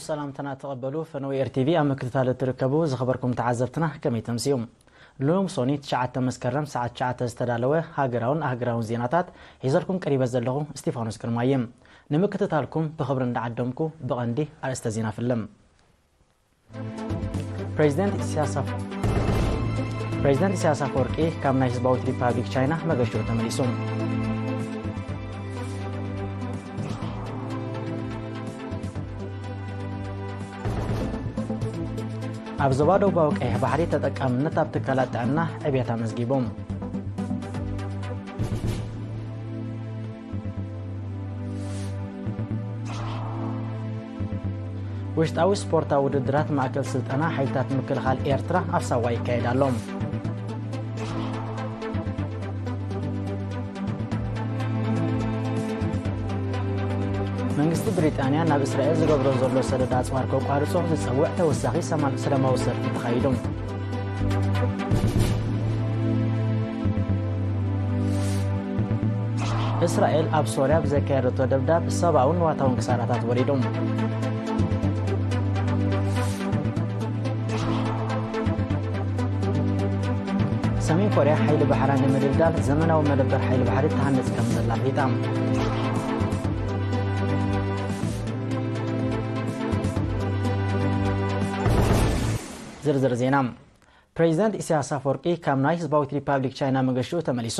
ሰላምታና ተቐበሉ። ፈነወ ኤር ቲቪ ኣብ ምክትታል እትርከቡ ዝኸበርኩም ተዓዘብትና ከመይ ተምስዩ? ሎም ሶኒ ትሽዓተ መስከረም ሰዓት ትሽዓተ ዝተዳለወ ሃገራውን ኣህግራውን ዜናታት ሒዘልኩም ቀሪበ ዘለኹ እስቲፋኖስ ግርማየ። ንምክትታልኩም ብኽብሪ እንዳዓደምኩ ብቐንዲ ኣርእስተ ዜና ፍልም። ፕሬዚደንት ኢሳያስ ኣፍ-፣ ፕሬዚደንት ኢሳያስ ኣፈወርቂ ካብ ናይ ህዝባዊት ሪፓብሊክ ቻይና መገሽኡ ተመሊሱ። ኣብ ዞባ ደቡባዊ ቀይሕ ባሕሪ ተጠቃምነት ኣብ ትካላት ጥዕና ዕብየት ኣመዝጊቡ። ውሽጣዊ ስፖርታዊ ውድድራት ማእከል ስልጠና ሓይልታት ምክልኻል ኤርትራ ኣብ ሳዋ ይካየድ ኣሎ። መንግስቲ ብሪጣንያ ናብ እስራኤል ዝገብሮ ዘሎ ሰደድ ኣጽዋር ከቋርጾ ዝጸውዕ ተወሳኺ ሰማን-፣ ሰላማዊ ሰልፊ ተኻይዱ። እስራኤል ኣብ ሶርያ ብዘካየደቶ ደብዳብ ሰብኣውን ንዋታውን ክሳራታት ወሪዱ። ሰሜን ኮርያ ሓይሊ ባሕራ ንምድልዳል ዘመናዊ መደበር ሓይሊ ባሕሪ ትሃንጽ ከም ዘላ ኣፍሊጣ። ዝርዝር ዜና። ፕሬዚደንት ኢሳያስ ኣፈወርቂ ካብ ናይ ህዝባዊት ሪፓብሊክ ቻይና መገሽኡ ተመሊሱ።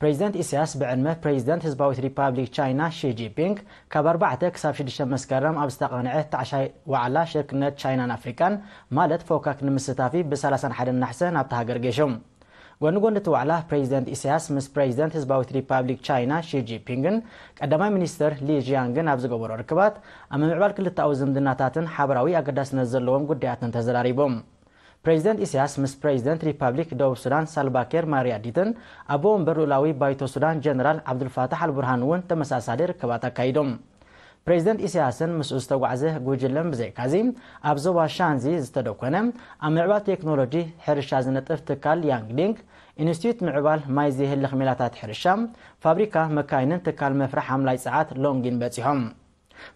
ፕሬዚደንት ኢሳያስ ብዕድመ ፕሬዚደንት ህዝባዊት ሪፓብሊክ ቻይና ሺ ጂንፒንግ ካብ ኣርባዕተ ክሳብ ሽዱሽተ መስከረም ኣብ ዝተቓንዐ ታዕሻይ ዋዕላ ሽርክነት ቻይናን ኣፍሪቃን ማለት ፎካክ ንምስታፊ ብ ሰላሳን ሓደን ናሕሰ ናብታ ሃገር ገይሹ። ጎኒ ጎኒ እቲ ዋዕላ ፕሬዚደንት ኢሳያስ ምስ ፕሬዚደንት ህዝባዊት ሪፓብሊክ ቻይና ሺ ጂንፒንግን ቀዳማይ ሚኒስትር ሊ ጂያንግን ኣብ ዝገበሮ ርክባት ኣብ ምምዕባል ክልተኣዊ ዝምድናታትን ሓበራዊ ኣገዳስነት ዘለዎም ጉዳያትን ተዘራሪቦም። ፕሬዚደንት ኢሳያስ ምስ ፕሬዚደንት ሪፓብሊክ ደቡብ ሱዳን ሳልቫኪር ማያርዲትን ኣቦ ወንበር ልኡላዊ ባይቶ ሱዳን ጀነራል ዓብዱልፋታሕ ኣልቡርሃን እውን ተመሳሳሊ ርክባት ኣካይዶም። ፕሬዚደንት ኢሳያስን ምስኡ ዝተጓዕዘ ጉጅለን ብዘይካዚ ኣብ ዞባ ሻንዚ ዝተደኮነ ኣብ ምዕባል ቴክኖሎጂ ሕርሻ ዝነጥፍ ትካል ያንግሊንግ፣ ኢንስቲትዩት ምዕባል ማይ ዘይህልኽ ሜላታት ሕርሻ፣ ፋብሪካ መካይንን ትካል መፍርሒ ሓምላይ ጸዓት ሎንጊን በጺሖም።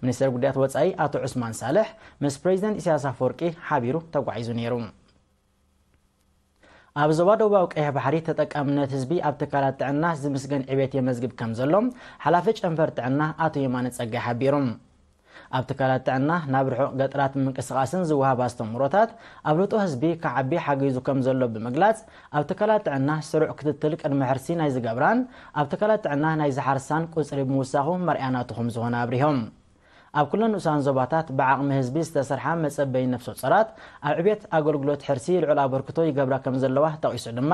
ሚኒስተር ጉዳያት ወጻኢ ኣቶ ዑስማን ሳልሕ ምስ ፕሬዚደንት ኢሳያስ ኣፈወርቂ ሓቢሩ ተጓዒዙ ነይሩ። ኣብ ዞባ ደቡባዊ ቀይሕ ባሕሪ ተጠቃምነት ህዝቢ ኣብ ትካላት ጥዕና ዝምስገን ዕቤት የመዝግብ ከም ዘሎ ሓላፊ ጨንፈር ጥዕና ኣቶ የማነ ጸጋይ ሓቢሩ። ኣብ ትካላት ጥዕና ናብ ርሑቕ ገጠራት ምንቅስቓስን ዝወሃብ ኣስተምህሮታት ኣብ ርጡዕ ህዝቢ ክዓቢ ሓጊዙ ከም ዘሎ ብምግላጽ፣ ኣብ ትካላት ጥዕና ስሩዕ ክትትል ቅድሚ ሕርሲ ናይ ዝገብራን ኣብ ትካላት ጥዕና ናይ ዝሓርሳን ቁጽሪ ብምውሳኹ መርኣያ ናቱ ከም ዝኾነ ኣብሪሆም። ኣብ ኩለን ንኡሳን ዞባታት ብዓቕሚ ህዝቢ ዝተሰርሓ መጸበዪ ነፍሰ ጾራት ኣብ ዕብየት ኣገልግሎት ሕርሲ ልዑል ኣበርክቶ ይገብራ ከም ዘለዋ ጠቒሱ ድማ፣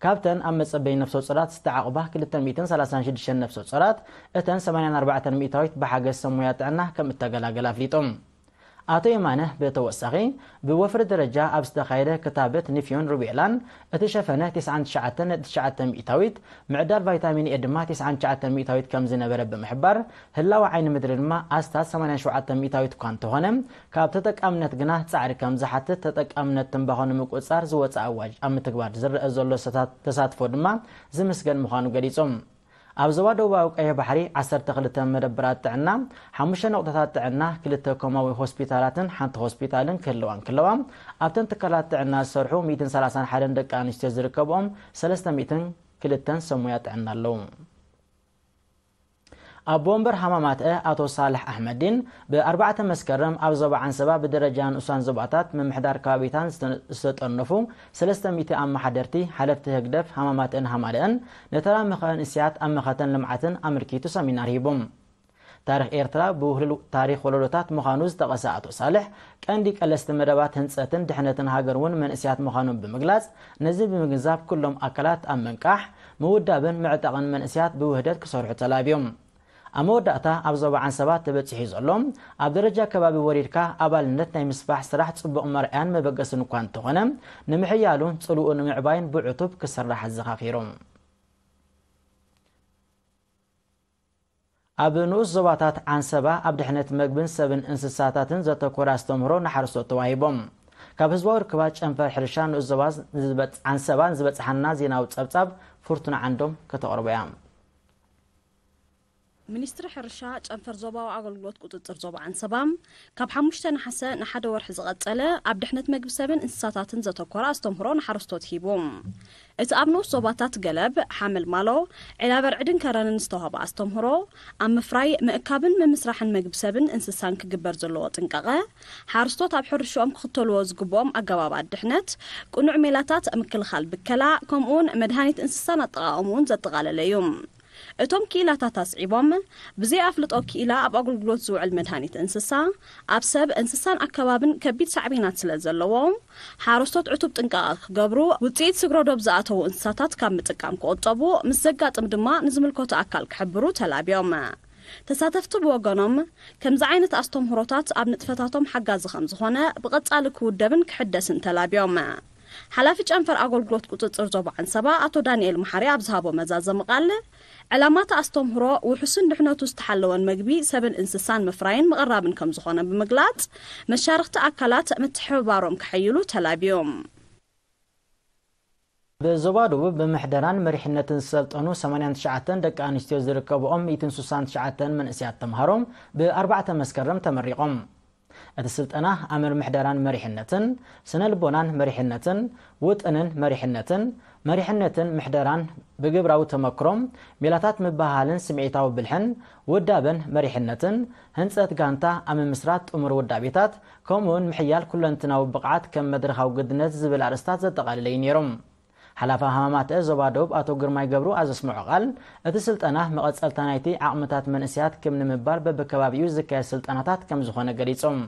ካብተን ኣብ መጸበዪ ነፍሰ ጾራት ዝተዓቑባ ክልተ ሚእትን ሰላሳን ሽዱሽተን ነፍሰ ጾራት እተን ሰማንያን ኣርባዕተን ሚእታዊት ብሓገዝ ሰብ ሞያ ጥዕና ከም እተገላገላ ኣፍሊጡ። ኣቶ የማነ ብተወሳኺ፣ ብወፍሪ ደረጃ ኣብ ዝተኻየደ ክታበት ንፍዮን ሩቤላን እቲ ሸፈነ ተስዓን ትሽዓተን ነጥቢ ትሽዓተ ሚእታዊት፣ ምዕዳል ቫይታሚን ኤ ድማ ተስዓን ትሽዓተን ሚእታዊት ከም ዝነበረ ብምሕባር፣ ህላወ ዓይኒ ምድሪ ድማ ኣስታት ሰማንያን ሸውዓተን ሚእታዊት እኳ እንተኾነ፣ ካብ ተጠቃምነት ግና ጻዕሪ ከም ዝሓትት፣ ተጠቃምነት ትንባኾ ንምቁጽጻር ዝወጸ ኣዋጅ ኣብ ምትግባር ዝረአ ዘሎ ሰታት-፣ ተሳትፎ ድማ ዝምስገን ምዃኑ ገሊጹ። ኣብ ዞባ ደቡባዊ ቀይሕ ባሕሪ ዓሰርተ ክልተ መደበራት ጥዕና፣ ሓሙሽተ ነቑጣታት ጥዕና፣ ክልተ ኮማዊ ሆስፒታላትን ሓንቲ ሆስፒታልን ክህልዋ እንከለዋ፣ ኣብተን ትካላት ጥዕና ዝሰርሑ ሚእትን ሰላሳን ሓደን ደቂ ኣንስትዮ ዝርከብኦም ሰለስተ ሚእትን ክልተን ሰብ ሞያ ጥዕና ኣለዉ። ኣቦ ወንበር ሃማማትአ ኣቶ ሳልሕ ኣሕመዲን ብ ኣርባዕተ መስከረም ኣብ ዞባ ዓንሰባ ብደረጃ ንኡሳን ዞባታት ምምሕዳር ከባቢታን ዝተ-፣ ዝተጠርነፉ ሰለስተ ሚእቲ ኣመሓደርቲ፣ ሓለፍቲ ህግደፍ፣ ሃማማትእን ሃማደእን ንተራ መኸንእስያት ኣብ መኸተን ልምዓትን ኣመልኪቱ ሰሚናር ሂቦም። ታሪኽ ኤርትራ ብውህሉል ታሪኽ ወለዶታት ምዃኑ ዝጠቐሰ ኣቶ ሳልሕ፣ ቀንዲ ቀለስቲ መደባት ህንጸትን ድሕነትን ሃገር እውን መንእስያት ምዃኖም ብምግላጽ፣ ነዚ ብምግንዛብ ኩሎም ኣካላት ኣብ ምንቃሕ፣ ምውዳብን ምዕጣቕን መንእስያት ብውህደት ክሰርሑ ተላብዮም። ኣብ መወዳእታ ኣብ ዞባ ዓንሰባ ተበጺሑ ዘሎ ኣብ ደረጃ ከባቢ ወሪድካ ኣባልነት ናይ ምስፋሕ ስራሕ ጽቡቕ መርኣያን መበገስን እኳ እንተኾነ፣ ንምሕያሉን ጽልኡ ንምዕባይን ብዕቱብ ክስራሕ ኣዘኻኺሩ። ኣብ ንኡስ ዞባታት ዓንሰባ ኣብ ድሕነት መግብን ሰብን እንስሳታትን ዘተኮረ ኣስተምህሮ ንሓረስቶት ተዋሂቦም። ካብ ህዝባዊ ርክባት ጨንፈር ሕርሻ ንኡስ ዞባ ዝበጽ-፣ ዓንሰባ ዝበጽሓና ዜናዊ ጸብጻብ ፍርቱና ዓንዶም ከተቕርቦ እያ። ሚኒስትሪ ሕርሻ ጨንፈር ዞባዊ ኣገልግሎት ቁፅፅር ዞባ ዓንሰባ ካብ ሓሙሽተ ነሓሰ ንሓደ ወርሒ ዝቐፀለ ኣብ ድሕነት መግቢ ሰብን እንስሳታትን ዘተኮረ ኣስተምህሮ ንሓረስቶት ሂቡ። እቲ ኣብ ንኡስ ዞባታት ገለብ፣ ሓመልማሎ፣ ዒላበርዕድን ከረንን ዝተዋህበ ኣስተምህሮ ኣብ ምፍራይ፣ ምእካብን ምምስራሕን መግቢ ሰብን እንስሳን ክግበር ዘለዎ ጥንቃቐ፣ ሓረስቶት ኣብ ሕርሽኦም ክኽተልዎ ዝግብኦም ኣገባባት ድሕነት፣ ቅኑዕ ሜላታት ምክልኻል ብከላ፣ ከምኡውን መድሃኒት እንስሳን ኣጠቓቕምኡን ዘጠቓለለ እዩ። እቶም ክኢላታት ኣስዒቦም፣ ብዘይ ኣፍልጦ ክኢላ ኣብ ኣገልግሎት ዝውዕል መድሃኒት እንስሳ ኣብ ሰብ፣ እንስሳን ኣከባብን ከቢድ ሳዕቤናት ስለ ዘለዎ፣ ሓረስቶት ዕቱብ ጥንቃቐ ክገብሩ፣ ውፅኢት ስግረ ዶብ ዝኣተዉ እንስሳታት ካብ ምጥቃም ክቑጠቡ፣ ምስ ዘጋጥም ድማ ንዝምልከቶ ኣካል ክሕብሩ ተላብዮም። ተሳተፍቲ ብወገኖም፣ ከምዚ ዓይነት ኣስተምህሮታት ኣብ ንጥፈታቶም ሓጋዚ ከም ዝኾነ ብቐጻሊ ክውደብን ክሕደስን ተላብዮም። ሓላፊ ጨንፈር ኣገልግሎት ቁጽጽር ዞባ ዓንሰባ ኣቶ ዳንኤል መሓሪ ኣብ ዝሃቦ መዛዘሚ ቃል፣ ዕላማ እቲ ኣስተምህሮ ውሑስን ድሕነቱ ዝተሓለወን መግቢ ሰብን እንስሳን ምፍራይን ምቕራብን ከም ዝኾነ ብምግላጽ፣ መሻርኽቲ ኣካላት ምትሕብባሮም ከሐይሉ ተላብዮም። ብዞባ ደቡብ ብምሕደራን መሪሕነትን ዝሰልጠኑ ሰማንያን ትሽዓተን ደቂ ኣንስትዮ ዝርከብኦም ሚእትን ስሳን ትሽዓተን መንእሰያት ተምሃሮ ብኣርባዕተ መስከረም ተመሪቖም። እቲ ስልጠና ኣምር ምሕደራን መሪሕነትን፣ ስነ ልቦናን መሪሕነትን፣ ውጥንን መሪሕነትን፣ መሪሕነትን ምሕደራን ብግብራዊ ተመክሮም፣ ሜላታት ምብህሃልን ስምዒታዊ ብልሕን፣ ውዳበን መሪሕነትን፣ ህንጸት ጋንታ ኣብ ምምስራት ጥሙር ውዳቤታት፣ ከምኡውን ምሕያል ኩለንትናዊ ብቕዓት ከም መድረኻዊ ግድነት ዝብል ኣርእስታት ዘጠቓለለ እዩ ነይሩ። ሓላፊ ሃማማተ ዞባ ደቡብ ኣቶ ግርማይ ገብሩ ኣብ ዘስምዖ ቃል፣ እቲ ስልጠና መቐጸልታ ናይቲ ዓቕምታት መንእሰያት ክም ንምባል በብከባቢኡ ዝካየድ ስልጠናታት ከም ዝኾነ ገሊጾም።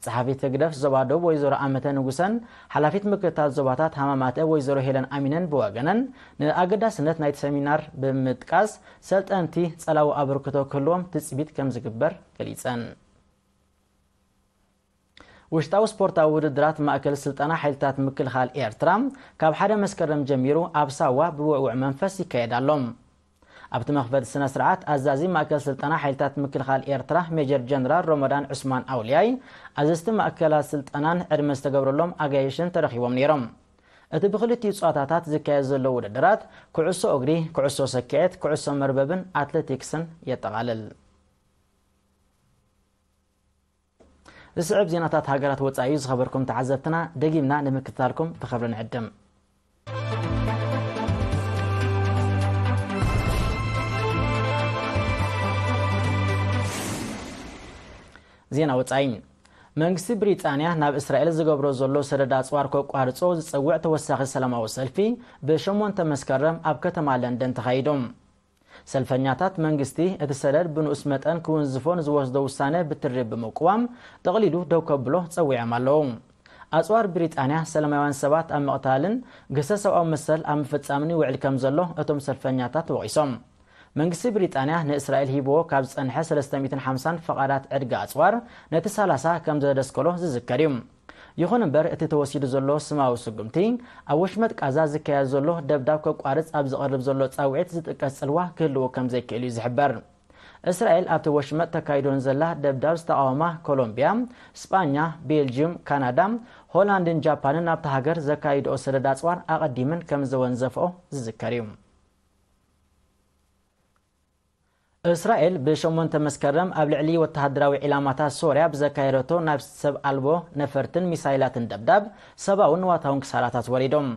ጸሓፊት ህግደፍ ዞባ ደቡብ ወይዘሮ ኣመተ ንጉሰን ሓላፊት ምክትታል ዞባታት ሃማማተ ወይዘሮ ሄለን ኣሚነን ብወገነን ንኣገዳስነት ናይቲ ሰሚናር ብምጥቃስ፣ ሰልጠንቲ ጸላዊ ኣበርክቶ ክህልዎም ትጽቢት ከም ዝግበር ገሊጸን። ውሽጣዊ ስፖርታዊ ውድድራት ማእከል ስልጠና ሓይልታት ምክልኻል ኤርትራ ካብ ሓደ መስከረም ጀሚሩ ኣብ ሳዋ ብውዕውዕ መንፈስ ይካየድ ኣሎ። ኣብቲ መኽፈቲ ስነ ስርዓት ኣዛዚ ማእከል ስልጠና ሓይልታት ምክልኻል ኤርትራ ሜጀር ጀነራል ሮመዳን ዑስማን ኣውልያይ፣ ኣዘዝቲ ማእከላት ስልጠናን ዕድመ ዝተገብረሎም ኣጋይሽን ተረኺቦም ነይሮም። እቲ ብክልቲኡ ጸዋታታት ዝካየድ ዘሎ ውድድራት ኩዕሶ እግሪ፣ ኩዕሶ ሰኪዔት፣ ኩዕሶ መርበብን ኣትሌቲክስን የጠቓልል። ዝስዕብ ዜናታት ሃገራት ወጻኢ እዩ። ዝኸበርኩም ተዓዘብትና፣ ደጊምና ንምክትታልኩም ብኽብሪ ንዕድም። ዜና ወጻኢ። መንግስቲ ብሪጣንያ ናብ እስራኤል ዝገብሮ ዘሎ ሰደድ ኣጽዋር ከቋርጾ ዝጸውዕ ተወሳኺ ሰላማዊ ሰልፊ ብሸሞንተ መስከረም ኣብ ከተማ ለንደን ተኻይዱ። ሰልፈኛታት መንግስቲ እቲ ሰደድ ብንኡስ መጠን ክውንዝፎ ንዝወስዶ ውሳነ ብትሪ ብምቅዋም ጠቕሊሉ ደው ከብሎ ጸዊዖም ኣለዉ። ኣጽዋር ብሪጣንያ ሰላማውያን ሰባት ኣብ ምቕታልን ግህሰት ሰብኣዊ መሰል ኣብ ምፍጻምን ይውዕል ከም ዘሎ እቶም ሰልፈኛታት ወቒሶም። መንግስቲ ብሪጣንያ ንእስራኤል ሂብዎ ካብ ዝጸንሐ ሰለስተ ሚእትን ሓምሳን ፈቓዳት ዕድጋ ኣጽዋር ነቲ ሰላሳ ከም ዘደስከሎ ዝዝከር እዩ። ይኹን እምበር፣ እቲ ተወሲዱ ዘሎ ስማዊ ስጉምቲ፣ ኣብ ወሽመጥ ቃዛ ዝካየድ ዘሎ ደብዳብ ከቋርጽ ኣብ ዝቐርብ ዘሎ ጻውዒት ዝጥቀስ ጽልዋ ክህልዎ ከም ዘይክእል እዩ ዝሕበር። እስራኤል ኣብቲ ወሽመጥ ተካይዶ ንዘላ ደብዳብ ዝተቓወማ ኮሎምብያ፣ ስጳኛ፣ ቤልጅዩም፣ ካናዳ፣ ሆላንድን ጃፓንን ናብታ ሃገር ዘካይድኦ ሰደድ ኣጽዋር ኣቐዲመን ከም ዘወንዘፍኦ ዝዝከር እዩ። እስራኤል ብሸሞንተ መስከረም ኣብ ልዕሊ ወተሃደራዊ ዒላማታት ሶርያ ብዘካየደቶ ናብ ሰብ ኣልቦ ነፈርትን ሚሳይላትን ደብዳብ ሰብኣውን ንዋታውን ክሳራታት ወሪዶም።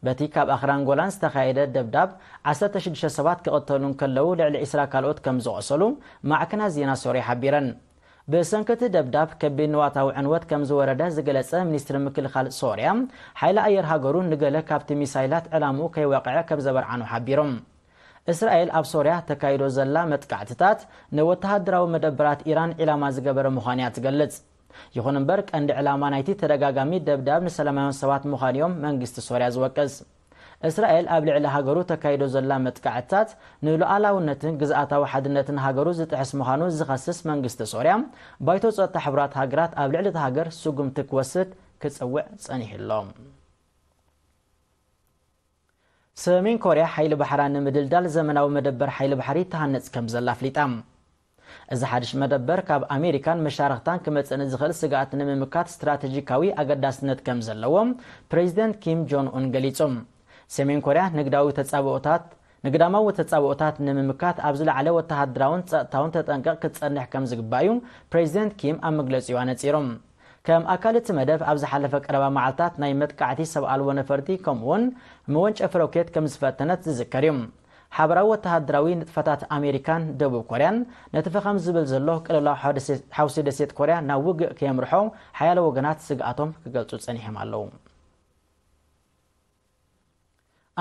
በቲ ካብ ኣኽራን ጎላን ዝተኻየደ ደብዳብ ዓሰርተ ሽዱሽተ ሰባት ክቕተሉ እንከለዉ ልዕሊ ዒስራ ካልኦት ከም ዝቖሰሉ ማዕከናት ዜና ሶርያ ሓቢረን። ብሰንኪ እቲ ደብዳብ ከቢድ ንዋታዊ ዕንወት ከም ዝወረደ ዝገለጸ ሚኒስትሪ ምክልኻል ሶርያ፣ ሓይሊ ኣየር ሃገሩ ንገለ ካብቲ ሚሳይላት ዕላምኡ ከይወቕዐ ከም ዘበርዓኑ ሓቢሮም። እስራኤል ኣብ ሶርያ ተካይዶ ዘላ መጥቃዕትታት ንወተሃደራዊ መደበራት ኢራን ዒላማ ዝገበረ ምዃኑ እያ ትገልጽ። ይኹን እምበር፣ ቀንዲ ዕላማ ናይቲ ተደጋጋሚ ደብዳብ ንሰላማውያን ሰባት ምዃኑ እዮም መንግስቲ ሶርያ ዝወቅስ። እስራኤል ኣብ ልዕሊ ሃገሩ ተካይዶ ዘላ መጥቃዕትታት ንሉዓላውነትን ግዝኣታዊ ሓድነትን ሃገሩ ዝጥሕስ ምዃኑ ዝኸስስ መንግስቲ ሶርያ፣ ባይቶ ጸጥታ ሕቡራት ሃገራት ኣብ ልዕሊ እታ ሃገር ስጉምቲ ክወስድ ክጽውዕ ጸኒሑ ኣሎ። ሰሜን ኮርያ ሓይሊ ባሕራ ንምድልዳል ዘመናዊ መደበር ሓይሊ ባሕሪ ትሃንጽ ከም ዘላ ኣፍሊጣ። እዚ ሓድሽ መደበር ካብ ኣሜሪካን መሻርኽታን ክመጽእ ንዝኽእል ስግኣት ንምምካት ስትራተጂካዊ ኣገዳስነት ከም ዘለዎ ፕሬዚደንት ኪም ጆን ኡን ገሊጹ። ሰሜን ኮርያ ንግዳዊ ተጻብኦታት ንግዳማዊ ተጻብኦታት ንምምካት ኣብ ዝለዓለ ወተሃደራውን ጸጥታውን ተጠንቀቕ ክትጸንሕ ከም ዝግባእ እዩ ፕሬዚደንት ኪም ኣብ መግለጺኡ ኣነጺሮም። ከም ኣካል እቲ መደብ ኣብ ዝሓለፈ ቀረባ መዓልታት ናይ መጥቃዕቲ ሰብ ኣልቦ ነፈርቲ ከምኡውን መወንጨፊ ሮኬት ከም ዝፈተነት ዝዝከር እዩ። ሓበራዊ ወተሃደራዊ ንጥፈታት ኣሜሪካን ደቡብ ኮርያን ነቲ ፈኸም ዝብል ዘሎ ቅልውላው ሓውሲ ደሴት ኮርያ ናብ ውግእ ከየምርሖ ሓያሎ ወገናት ስግኣቶም ክገልጹ ጸኒሖም ኣለዉ።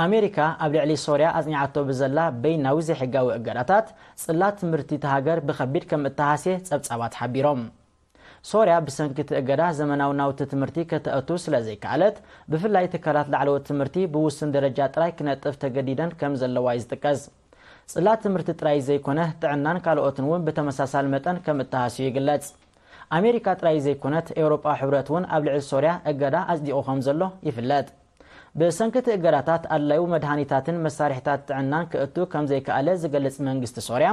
ኣሜሪካ ኣብ ልዕሊ ሶርያ ኣጽኒዓቶ ብዘላ በይናዊ ዘይሕጋዊ እገዳታት ጽላት ትምህርቲ እቲ ሃገር ብኸቢድ ከም እተሃስየ ጸብጻባት ሓቢሮም። ሶርያ ብሰንኪ እቲ እገዳ ዘመናዊ ናውቲ ትምህርቲ ከተእቱ ስለ ዘይከኣለት፣ ብፍላይ ትካላት ላዕለዎት ትምህርቲ ብውሱን ደረጃ ጥራይ ክነጥፍ ተገዲደን ከም ዘለዋ እዩ ዝጥቀስ። ጽላት ትምህርቲ ጥራይ ዘይኮነ፣ ጥዕናን ካልኦትን እውን ብተመሳሳሊ መጠን ከም እተሃስዩ ይግለጽ። ኣሜሪካ ጥራይ ዘይኮነት፣ ኤውሮጳዊ ሕብረት እውን ኣብ ልዕሊ ሶርያ እገዳ ኣጽዲቑ ከም ዘሎ ይፍለጥ። ብሰንኪ እቲ እገዳታት ኣድላዩ መድሃኒታትን መሳርሒታት ጥዕናን ክእቱ ከም ዘይከኣለ ዝገልጽ መንግስቲ ሶርያ፣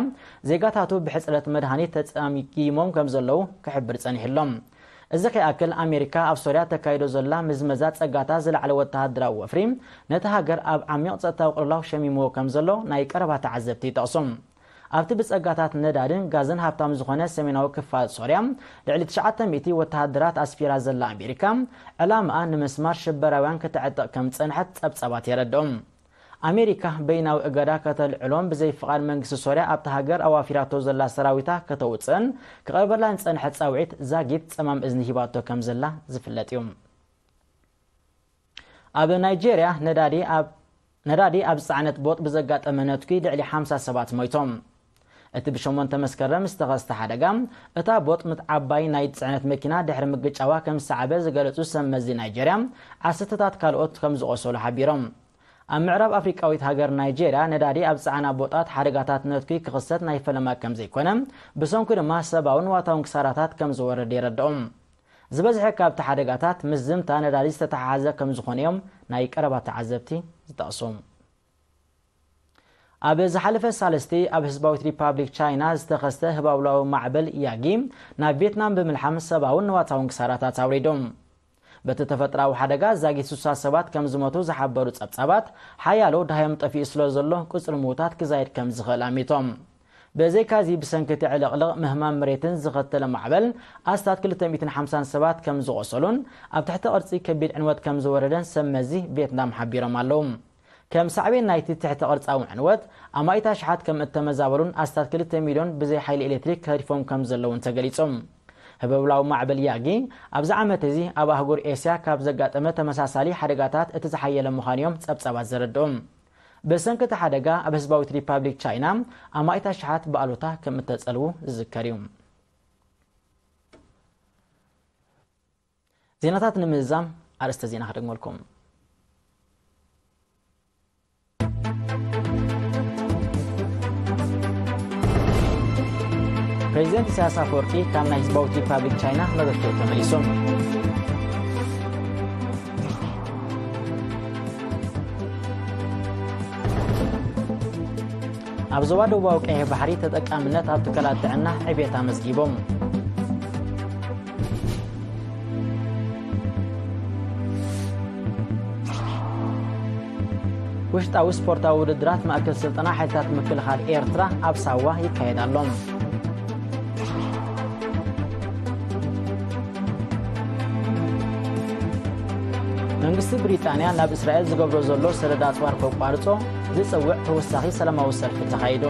ዜጋታቱ ብሕጽረት መድሃኒት ተጸሚጊሞም ከም ዘለዉ ክሕብር ጸኒሑ ኣሎ። እዚ ከይኣክል ኣሜሪካ ኣብ ሶርያ ተካይዶ ዘላ ምዝመዛ ጸጋታት ዝለዓለ ወተሃደራዊ ወፍሪ ነቲ ሃገር ኣብ ዓሚቕ ጸጥታዊ ቅልውላው ሸሚምዎ ከም ዘሎ ናይ ቀረባ ተዓዘብቲ ይጠቕሱ። ኣብቲ ብጸጋታት ነዳድን ጋዝን ሃብታም ዝኾነ ሰሜናዊ ክፋል ሶርያ ልዕሊ ትሽዓተ ሚእቲ ወተሃደራት ኣስፊራ ዘላ ኣሜሪካ፣ ዕላማኣ ንምስማር ሽበራውያን ከተዕጥቕ ከም ዝጸንሐት ጸብጻባት የረድኡ። ኣሜሪካ በይናዊ እገዳ ከተልዕሎን ብዘይ ፍቓድ መንግስቲ ሶርያ ኣብታ ሃገር ኣዋፊራቶ ዘላ ሰራዊታ ከተውጽእን ክቐርበላን ዝጸንሐ ጻውዒት ዛጊት ጸማም እዝኒ ሂባቶ ከም ዘላ ዝፍለጥ እዩ። ኣብ ናይጄርያ ነዳዲ ኣብ ነዳዲ ኣብ ዝጸዓነት ቦጥ ብዘጋጠመ ነትጒ ልዕሊ ሓምሳ ሰባት ሞይቶም። እቲ ብሸሞንተ መስከረም ዝተኸስተ ሓደጋ፣ እታ ቦጥ ምስ ዓባይ ናይ ጽዕነት መኪና ድሕሪ ምግጫዋ ከም ዝሰዓበ ዝገለጹ ሰብ መዚ ናይጄርያ፣ ዓሰርተታት ካልኦት ከም ዝቖሰሉ ሓቢሮም። ኣብ ምዕራብ ኣፍሪቃዊት ሃገር ናይጄርያ ነዳዲ ኣብ ዝጸዓና ቦጣት ሓደጋታት ነትጒ ክኽሰት ናይ ፈለማ ከም ዘይኮነ፣ ብሰንኩ ድማ ሰብኣውን ንዋታውን ክሳራታት ከም ዝወረደ የረድኦም። ዝበዝሐ ካብቲ ሓደጋታት ምስ ዝምታ ነዳዲ ዝተተሓሓዘ ከም ዝኾነ እዮም ናይ ቀረባ ተዓዘብቲ ዝጠቕሱ። ኣብ ዝሓለፈ ሳልስቲ ኣብ ህዝባዊት ሪፓብሊክ ቻይና ዝተኸስተ ህባውላዊ ማዕበል ያጊ ናብ ቪየትናም ብምልሓም ሰብኣውን ንዋታውን ክሳራታት ኣውሪዱ። በቲ ተፈጥራዊ ሓደጋ ዛጊት ስሳ ሰባት ከም ዝሞቱ ዝሓበሩ ጸብጻባት፣ ሓያሎ ደሃዮም ጠፊኡ ስለ ዘሎ ቁጽሪ ምዉታት ክዛይድ ከም ዝኽእል ኣሚቶም። ብዘይካዚ ብሰንኪ እቲ ዕልቕልቕ ምህማም መሬትን ዝኸተለ ማዕበል ኣስታት ክልተ ሚእትን ሓምሳን ሰባት ከም ዝቖሰሉን ኣብ ትሕቲ ቅርጺ ከቢድ ዕንወት ከም ዝወረደን ሰብ መዚ ቪየትናም ሓቢሮም ኣለዉ። ከም ሳዕቤን ናይቲ ትሕቲ ቅርጻዊ ዕንወት ኣማኢት ኣሽሓት ከም እተመዛበሉን ኣስታት ክልተ ሚልዮን ብዘይ ሓይሊ ኤሌክትሪክ ተሪፎም ከም ዘለውን ተገሊጹ። ህበብላዊ ማዕበል ያጊ ኣብዚ ዓመት እዚ ኣብ ኣህጉር ኤስያ ካብ ዘጋጠመ ተመሳሳሊ ሓደጋታት እቲ ዝሓየለ ምዃኑ እዮም ጸብጻባት ዘረድኡ። ብሰንኪ እቲ ሓደጋ ኣብ ህዝባዊት ሪፓብሊክ ቻይና ኣማኢት ኣሽሓት ብኣሉታ ከም እተጸልዉ ዝዝከር እዩ። ዜናታት ንምዝዛም ኣርእስተ ዜና ክደግመልኩም። ፕሬዚደንት ኢሳያስ ኣፈወርቂ ካብ ናይ ህዝባዊት ሪፓብሊክ ቻይና መበገሲኡ ተመሊሱ። ኣብ ዞባ ደቡባዊ ቀይሕ ባሕሪ ተጠቃምነት ኣብ ትካላት ጥዕና ዕቤት ኣመዝጊቦም። ውሽጣዊ ስፖርታዊ ውድድራት ማእከል ስልጠና ሓይልታት ምክልኻል ኤርትራ ኣብ ሳዋ ይካየድ ኣሎ። መንግስቲ ብሪጣንያ ናብ እስራኤል ዝገብሮ ዘሎ ሰደድ ኣጽዋር ከቋርጾ ዝጽውዕ ተወሳኺ ሰላማዊ ሰልፊ ተኻይዱ።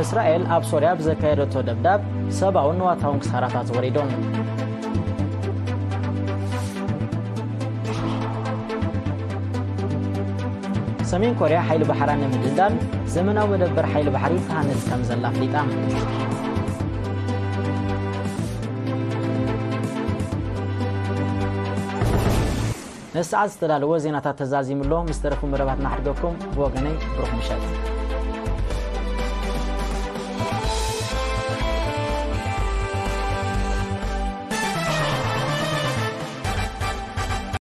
እስራኤል ኣብ ሶርያ ብዘካየደቶ ደብዳብ ሰብኣውን ንዋታውን ክሳራታት ወሪዶም። ሰሜን ኮርያ ሓይሊ ባሕራ ንምድልዳል ዘመናዊ መደበር ሓይሊ ባሕሪ ትሃንጽ ከም ዘላ ኣፍሊጣ። ንሰዓት ዝተዳለወ ዜናታት ተዛዚሙ ኣሎ። ምስ ተረፉ መደባትና ሓድገኩም ብወገነይ ብሩኽ ምሸት።